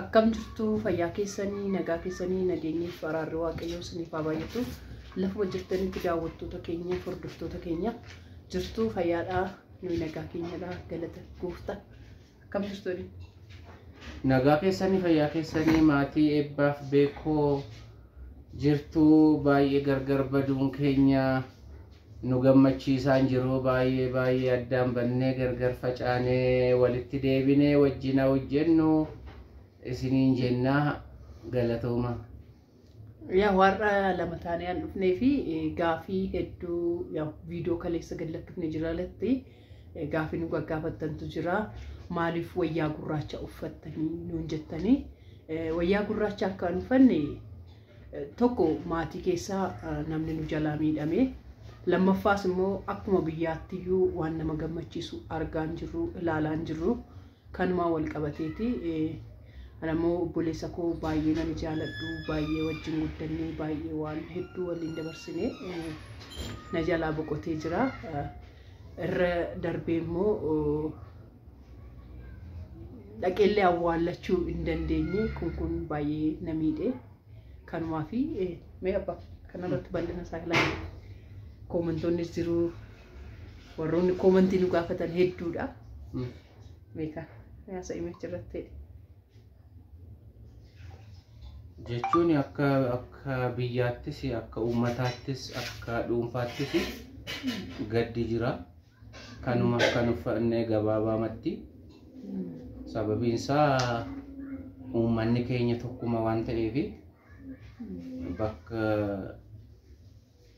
Akkam jirtu fayyaa keessanii, nagaa keessanii, nageenyiif araarri Waaqayyoo isiniif haa baay'atu. Lafuma jirtanitti daawwattoota keenya, hordoftoota keenya jirtu fayyaadhaa, nuyi nagaa keenyadha, galata gooftaa. Akkam jirtu waliin? Nagaa keessanii fayyaa keessanii maatii eebbaaf beekoo jirtu baay'ee gargar baduun keenya nu gammachiisaan jiru baay'ee baay'ee addaan bannee gargar facaanee walitti deebinee wajjin hojjennu isiniin jennaa galatooma. Yaa warra lama taanee aan dhufnee fi gaafii hedduu yaa viidiyoo kaleessa gad lakkifne jira alatti gaafii nu gaggaafattantu jira. Maaliif wayyaa gurraacha uffattanii nuun jettanii wayyaa gurraacha akka hin uffanne tokko maatii keessaa namni nu jalaa miidhame. Lammaffaas immoo akkuma biyyaattiyyuu waan nama gammachiisu argaa hin jirru, ilaalaa hin jirru. Kanumaan wal qabateeti. Ana immoo obboleessa koo baay'ee nan jaaladhu, baay'ee wajjin guddannee, baay'ee waan hedduu waliin dabarsine na jalaa boqotee jira. Irra darbee immoo dhaqeellee awwaallachuu hin dandeenye kun baay'ee na miidhe. Kanumaa fi mee abbaa kanarratti bal'ina isaa ilaali. Koomentoonnis jiru, warroonni koomentii nu gaafatan hedduudha. Meeqa yaasa imeechi irratti Jechuun akka akka biyyaattis akka uummataattis akka dhuunfaattis gaddi jira. Kanuma kan uffanne gabaabaamatti. Sababiin isaa uummanni keenya tokkuma waan ta'eef bakka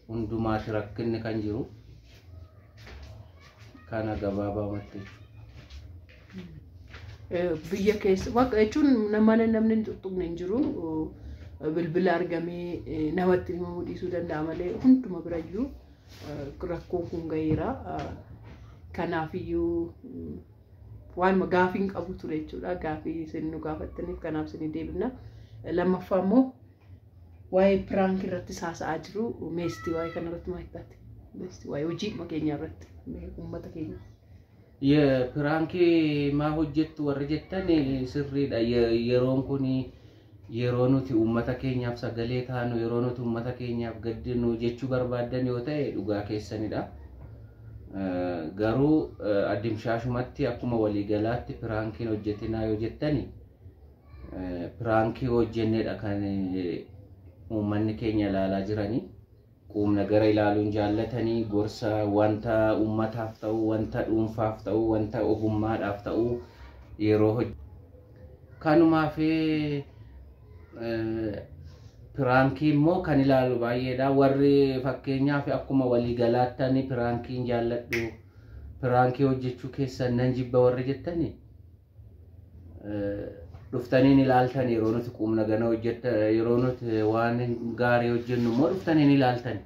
hundumaatti rakkinni kan jiru kana gabaabaamatti jechuudha. Biyya keessa waaqa jechuun mana namni hin tuttuqne hin jiru. Bilbila argamee namatti himamuu dhiisuu danda'a malee hunduma birayyuu rakkoon kun gaheera. Kanaafiyyuu waanuma gaafii hin qabu ture jechuudha. Gaafii isin nu gaafattaniif kanaaf isin deebifna. Lammaffaa immoo waa'ee piraank irratti haasa'aa jiru. Meestii waa'ee kanarratti maal taate? Meestii waa'ee hojii keenya irratti uummata keenya. Piraankii maa hojjettu warri jettan sirriidha. Yeroon kun yeroo nuti uummata keenyaaf sagalee taanu, yeroo nuti uummata keenyaaf gaddinu jechuu barbaaddan yoo ta'e dhugaa keessanidha. Garuu addimshaashumatti akkuma waliigalaatti piraankiin hojjetinaa yoo jettani piraankii hojjennedha kan uummanni keenya ilaalaa jiranii. Quumna gara ilaaluun jaallatanii gorsa wanta uummataaf ta'u, wanta dhuunfaaf ta'u, wanta ogummaadhaaf ta'u yeroo hojjetu. Kanumaaf piraankii immoo kan ilaalu baay'eedha. Warri fakkeenyaaf akkuma waliigalaatti piraankiin jaalladhu, piraankii hojjechuu keessan nan jibba warri jettani dhuftaniin ilaaltan yeroo nuti quumna gana hojjetta yeroo nuti waan gaarii hojjennu immoo dhuftaniin ilaaltan.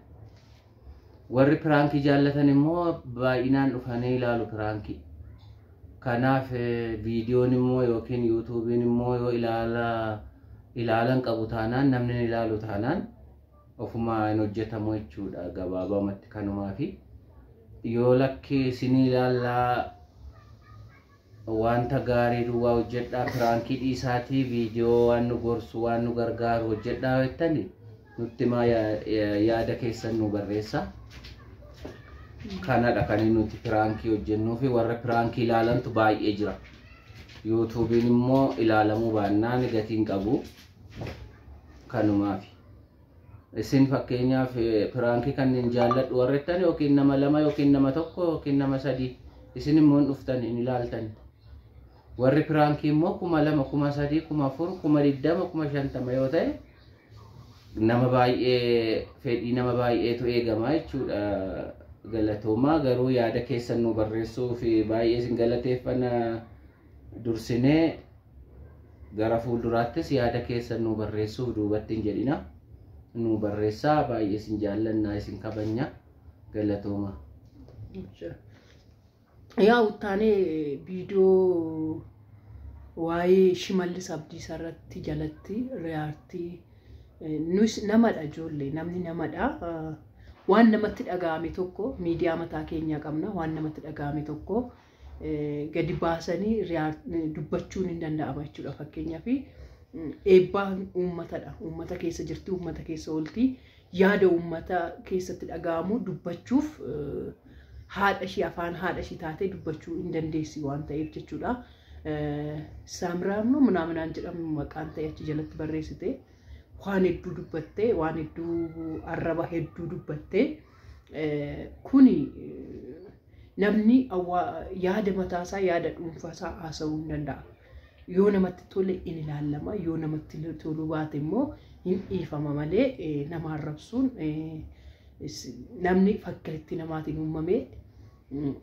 Warri piraankii jaallatan immoo baay'inaan dhufanii ilaalu piraankii. Kanaaf viidiyoon immoo yookiin yuutuubiin immoo yoo ilaalan qabu taanaan namni hin ilaalu taanaan ofuma hin hojjetamu jechuudha gabaabamatti kanumaafi. Yoo lakki isinii ilaallaa wanta gaarii duwwaa hojjedhaa piraankii dhiisaatii viidiyoo waan nu gorsu waan nu gargaaru hojjedhaa jettani nutti himaa yaada keessan nu barreessa. Kanadha kan nuti piraankii hojjennuu fi warra piraankii ilaalantu baay'ee jira. Yuutuubiin immoo ilaalamuu baannaan gatiin qabu kanumaafi. Isin fakkeenyaaf piraankii kanneen jaalladhu warra jettan yookiin nama lama yookiin nama tokko yookiin nama sadii isin immoo hin dhuftan hin ilaaltan. Warri piraankii immoo 2000, 3000, 4000, 20,000, 50,000 yoo ta'e nama baay'ee fedhii nama baay'eetu eegama jechuudha. Galatoomaa garuu yaada keessan nu barreessuu fi baay'ee isin galateeffanna dursinee gara fuulduraattis yaada keessan nu barreessuuf duubatti hin jedhina. Nu barreessaa baay'ee isin jaallannaa isin kabajna galatooma. Yaa uttaanee viidiyoo waa'ee Shimallis Abdiisaa irratti jalatti riyaartii nus namadha ijoollee namni namadha. Waan namatti dhaga'ame tokko miidiyaa mataa keenyaa qabna waan namatti dhaga'ame tokko gadi baasanii dubbachuun hin danda'ama jechuudha. Fakkeenyaaf eebbaan uummatadha. Uummata keessa jirti, uummata keessa oolti. Yaada uummata keessatti dhaga'amu dubbachuuf haadha ishii afaan haadha ishii taatee dubbachuu hin dandeessi waan ta'eef jechuudha. Saamiraamnu minaaminaan jedhamu maqaan ta'e achi jalatti barreessite waan hedduu dubbatte, waan hedduu arraba hedduu dubbatte. Kuni namni yaada mataasaa yaada dhuunfaasaa haasa'uu hin danda'a. Yoo namatti tole in ilaalama, yoo namatti toluu baate immoo hin dhiifama malee nama arrabsuun namni fakkeetti namaatiin uumame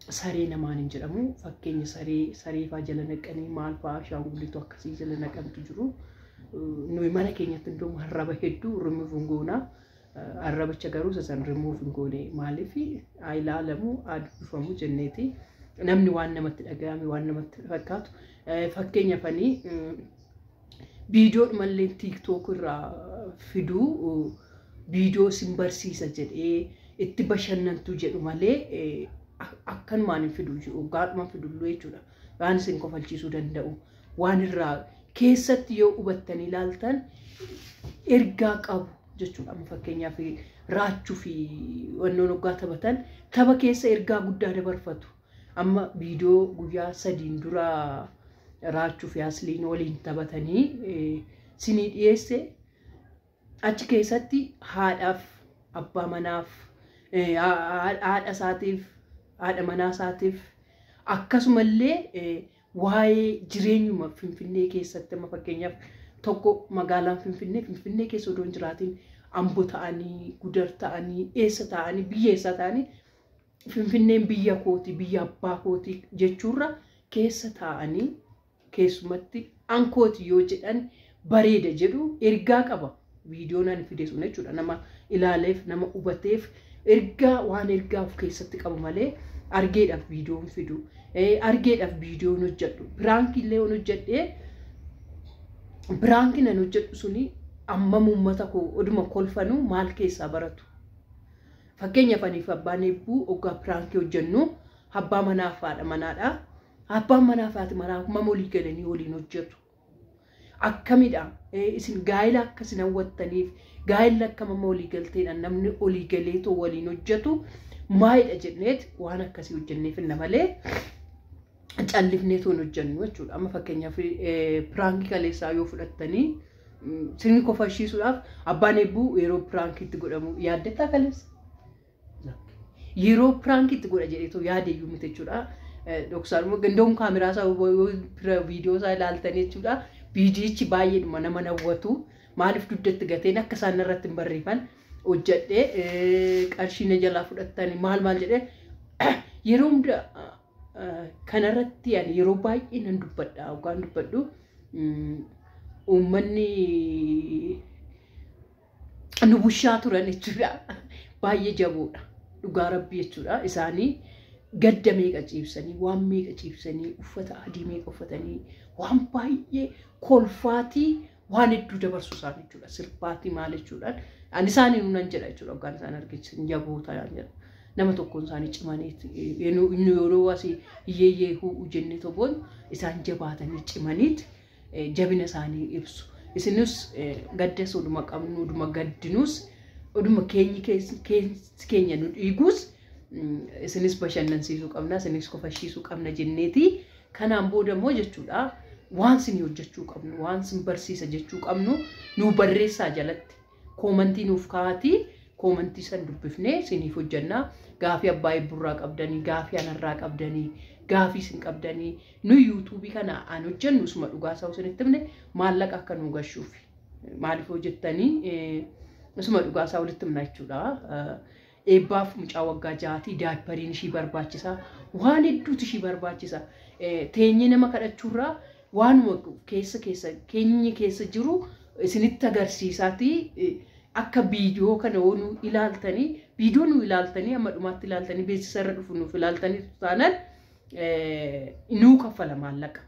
saree namaan hin jedhamu. Fakkeenya saree saree fa'aa jala naqanii maal fa'aa ashaangulliitu akkasii jala naqantu jiru. Nuyi mana keenyatti iddoo arraba hedduu rimuuf hin goona. Arrabicha garuu isa rimuuf hin goone maaliif haa ilaalamu haa dubbifamu jenneeti. Namni waan namatti dhaga'ame waan namatti fakkaatu fakkeenyaaf ani viidiyoodhuma illee TikTok irraa fiduu viidiyoo sin barsiisa jedhee itti bashannantu jedhu malee akkanumaan hin fidu gaadhuma fidullu jechuudha. Waan isin kofalchiisuu danda'u waan irraa keessatti yoo hubattanii ilaaltan ergaa qabu jechuudha. Amma fakkeenyaaf raachuu fi wannoon hoggaa taphatan tapha keessa ergaa guddaa dabarfatu. Amma viidiyoo guyyaa 3 dura raachuu fi asliin waliin taphatanii sinii dhiyeesse achi keessatti haadhaaf abbaa manaaf haadha isaatiif haadha manaa isaatiif akkasumallee waa'ee jireenyuma Finfinnee keessatti amma fakkeenyaaf tokko magaalaan Finfinnee keessa odoo hin jiraatin Ambo ta'anii Gudar ta'anii eessa ta'anii biyya eessaa ta'anii Finfinneen biyya kooti biyya abbaa kooti jechuurra keessa taa'anii keessumatti ankooti yoo jedhan bareeda jedhu ergaa qaba. Viidiyoon ani fide sun jechuudha. Nama ilaaleef nama hubateef ergaa waan ergaa of keessatti qabu malee argeedhaaf viidiyoon fidu argeedhaaf viidiyoon hojjedhu piraankii illee yoon hojjedhee piraankii nan hojjedhu suni ammam uummata koo oduma kolfanuu maal keessaa baratu. Fakkeenyaaf aniif abbaan eebbuu hoggaa piraankii hojjennu abbaa manaaf haadha manaadha. Abbaan manaaf haati manaa akkuma walii galanii waliin hojjetu. Akkamidha isin gaa'ela akka isin hawwattaniif gaa'elli akka amma walii galteedhaan namni olii galeetoo waliin hojjetu maalidha jenneet waan akkasii hojjenneef inna malee callifneetoo hin hojjennu jechuudha. Amma fakkeenyaaf piraankii kaleessaa yoo fudhattanii sirni kofalchiisuudhaaf abbaan eebbuu yeroo piraankiitti godhamu yaaddattaa kaleessa. Yeroo piraankiitti godha jedheetoo yaadeyyuu miti jechuudha. Dhoksaadhuma gandoon kaameraa isaa viidiyoo isaa ilaaltanii jechuudha. Viidiyichi baay'eedhuma nama hawwatu. Maaliif dugdatti gateen akka isaan irratti hin barreeffan hojjedhee qarshii na jalaa fudhattanii maal maal jedhee yeroo hunda kanarratti ani yeroo baay'ee nan dubbadha. Hoggaan dubbadhu uummanni nu bushaa turan jechuudha. Baay'ee jaboodha. Dhugaa rabbii jechuudha. Isaanii gadda meeqa ciibsanii, waan meeqa ciibsanii, uffata adii meeqa uffatanii, waan baay'ee kolfaatii waan hedduu dabarsu isaan jechuudha. Sirbaatii maal jechuudhaan ani isaanii nunan jedha jechuudha. Hoggaan isaan argisan jaboota jedha. Nama tokkoon isaanii cimaniiti. Inni yeroo asii hiyyeeyyee hu'u jennee tokkoon isaan jabaatanii cimaniiti jabina isaanii ibsu. Isinis gaddas oduma qabnu, oduma gaddinus, oduma keenyi keenya nu dhiigus isinis bashannansiisuu qabna, isinis kofalchiisuu qabna jenneeti. Kanaan booda immoo jechuudha waan isin hojjechuu qabnu, waan isin barsiisa jechuu qabnu nu barreessaa jalatti koomantii nuuf kaa'atii koomantii san dubbifnee isiniif hojjennaa. Gaafii abbaa eebburraa qabdanii, gaafii anarraa qabdanii, gaafii isin qabdanii nu yuutuubii kana an hojjennu isuma dhugaa isaa isinitti himne maallaqa akka nu gashuuf maaliif hojjettanii isuma dhugaa isaa walitti himna jechuudha. Eebbaaf mucaa waggaa 6 daayipariin ishii barbaachisa. Waan hedduutu ishii barbaachisa. Teenyee nama kadhachuurraa waanuma keessa keessa keenyi keessa jiru isinitti agarsiisaatii akka viidiyoo kana yoo nu ilaaltanii viidiyoo nu ilaaltanii amma dhumaatti ilaaltanii beeksisa irra dhufu nuuf ilaaltanii taanaan nuu kaffala maallaqa.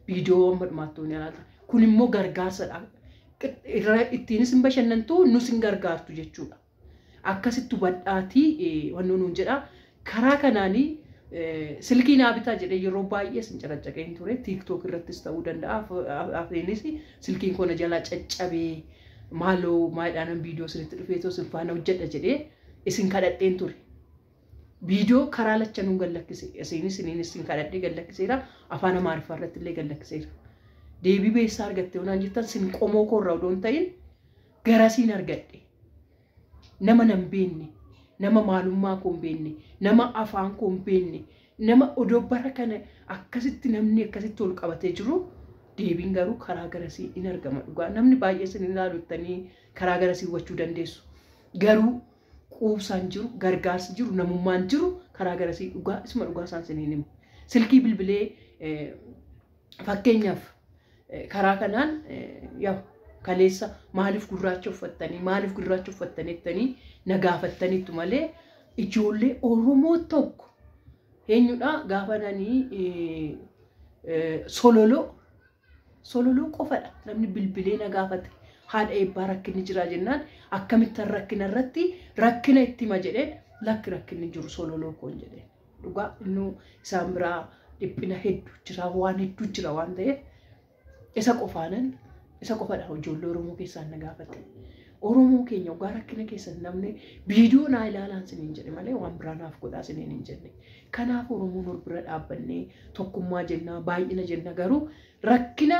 Viidiyoo amma dhumaatti nu ilaaltan. Kun immoo gargaarsadha. Ittiinis hin bashannantu nus hin gargaartu jechuudha. Akkasitti hubadhaatii wannoo nuun jedha. Karaa kanaanii Silkii naa bitaa jedhee yeroo baay'ee isin caqacaqeen ture. TikTok irrattis ta'uu danda'a. Afeenis silkiin koo na jalaa caccabee maaloo maayidhaan viidiyoo isinitti dhufee too isin faana hojjedha jedhee isin kadhadheen ture. Viidiyoo karaa lachanuun gad lakkise. Isinis isiniin isin kadhadhee gad lakkiseera. Afaan Amaariffaa irratti illee gad lakkiseera. Deebii beessaa argatte yoo naan jettan sin qomoo koo irraa odoo hin ta'in garasiin argadhe. Nama nan beekne, nama maalummaa koo hin beekne, nama afaan koo hin beekne, nama odoo bara kana akkasitti namni akkasitti ol qabatee jiru deebiin garuu karaa garasii in argama dhugaa. Namni baay'ee isin ilaalu jettanii karaa garasii hubachuu dandeessu. Garuu quubsaan jiru, gargaarsi jiru, namummaan jiru karaa garasii dhugaa isuma dhugaa isaan isiniin himu. Silkii bilbilee fakkeenyaaf karaa kanaan yaa kaleessa maaliif gurraacha uffattanii maaliif gurraacha uffattanii jettanii na gaafattaniittu malee ijoollee Oromoo tokko eenyudha gaafa nanii sololoo sololoo qofadha namni bilbilee na gaafate haadha eebbaa rakkinni jira jennaan akkamittan rakkina irratti rakkina itti hima jedheen lakki rakkinni jiru sololoo koon jedheen dhugaa innuu isaan biraa dhiphina hedduu jira waan hedduu jira waan ta'eef isa qofaanan isa qofadha ijoollee Oromoo keessaan na gaafate. Oromoo keenya dhugaa rakkina keessan namni viidiyoo naa ilaalaan siniin jedhe malee waan biraa naaf godhaa siniin hin jenne. Kanaaf Oromoon ol bira dhaabbannee tokkummaa jennaa baay'ina jenna garuu rakkina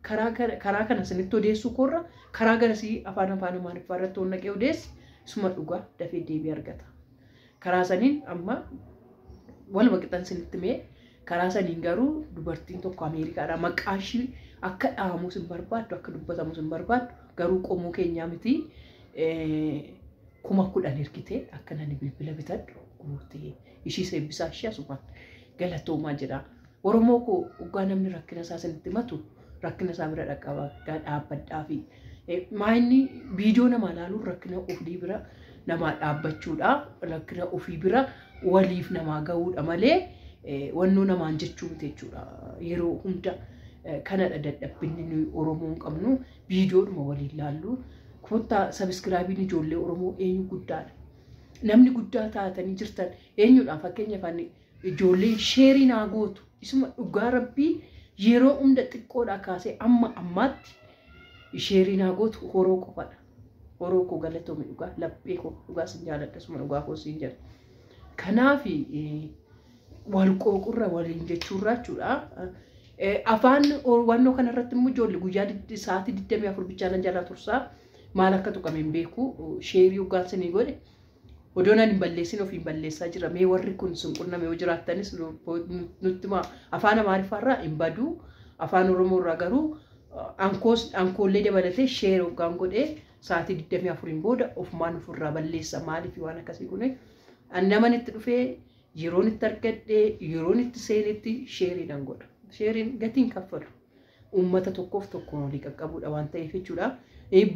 karaa kana sinitti odeessuu koorra karaa garasii afaan afaan Amaariffaa irratti ol naqee odeesse isuma dhugaa dafee deebii argata. Karaa saniin amma waluma qixan sinitti mee karaa saniin garuu dubartiin tokko Ameerikaadha maqaa ishii akka dhahamus hin barbaaddu akka dubbatamus hin barbaaddu garuu qomoo keenyaa miti 10,000 ergitee akka nani bilbila bitadhu guutee ishii eebbisaa ishii asumaan galatoomaa jedha. Oromoo koo dhugaa namni rakkina isaa sinitti himatu rakkina isaa bira dhaqqabaa dhaabbadhaa fi maayinni viidiyoo namaa ilaaluun rakkina ofii bira namaa dhaabbachuudha rakkina ofii bira waliif namaa gahuudha malee wannoo namaan jechuu miti jechuudha yeroo hunda kanadha dadhabbinni nuyi Oromoon qabnu viidiyoodhuma waliin laallu kottaa sabiskiraabiin ijoollee Oromoo eenyu guddaadha. Namni guddaa taatanii jirtan eenyudha fakkeenyaaf ani ijoolleen sheerii naa gootu isuma dhugaa rabbii yeroo hunda xiqqoodhaa kaasee amma ammaatti sheerii naa gootu horoo qofadha. Horoo koo galatoomi dhugaa laphee koo dhugaa sin jaaladha isuma dhugaa koo sin jedha. Kanaaf wal qooqurra waliin jechuurraa jechuudha. Afaan wannoo kanarratti immoo ijoollee guyyaa sa'aatii 24 bichaa nan jalaa tursaa maal akka tuqame hin beeku sheerii hoggaan sinii godhe odoo nan hin balleessin ofiin balleessaa jira mee warri kun sun qunname yoo jiraattanis nutti himaa afaan Amaariffaarraa hin badu afaan Oromoorraa garuu ankoollee dabalatee sheerii hoggaan godhee sa'aatii 24 booda ofumaan ofirraa balleessa maaliif waan akkasii kun naman itti dhufee yeroon itti argadhee yeroon itti seenetti sheerii nan godha. Sheeriin gatiin kaffalu uummata tokkoof tokkoon walii qaqqabuudha waan ta'eef jechuudha.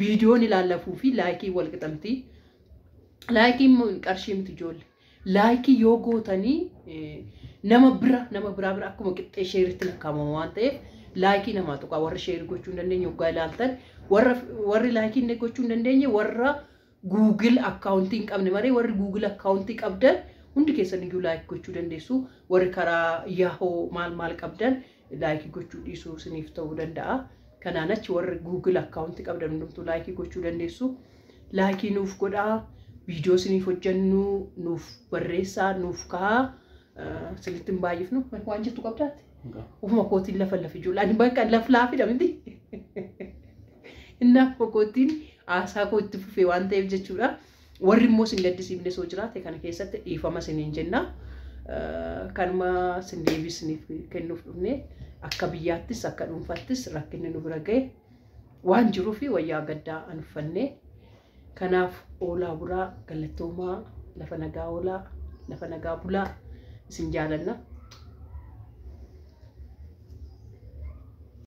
Viidiyoon ilaallafuu fi laayikii wal qixamti. Laayikiin qarshii miti ijoollee. Laayikii yoo gootanii nama bira nama biraa bira akkuma qixxee sheeritti lakkaa'ama waan ta'eef laayikii namaa tuqaa warra sheerii gochuu hin dandeenye hoggaa ilaaltan warri laayikii gochuu hin dandeenye warra Google akkaawuntii hin qabne malee warri Google akkaawuntii qabdan hundi keessan iyyuu laayikii gochuu dandeessu warri karaa Yahoo maal maal qabdan laayikii gochuu dhiisuu isiniif ta'uu danda'a. Kanaan achi warri Google akkaawuntii qabdan hundumtuu laayikii gochuu dandeessu. Laayikii nuuf godhaa, viidiyoo isiniif hojjennu nuuf barreessaa, nuuf kaa'aa. Isinitti hin baay'ifnu waan jettu qabdaati. Ofuma kootiin lafa lafa ijoollee ani bakka laf laafidha miti. Innaaf kootiin haasaa koo itti fufee waan ta'eef jechuudha. Warri immoo isin gaddisiifne soo jiraate kana keessatti dhiifama isiniin jenna. Kanuma isin deebii isiniif kennuuf dhufne akka biyyaattis akka dhuunfaattis rakkinni nu bira ga'e waan jiruuf wayyaa gaddaa an uffanne. Kanaaf oolaa bulaa galatoomaa lafa nagaa oolaa lafa nagaa bulaa isin jaalanna.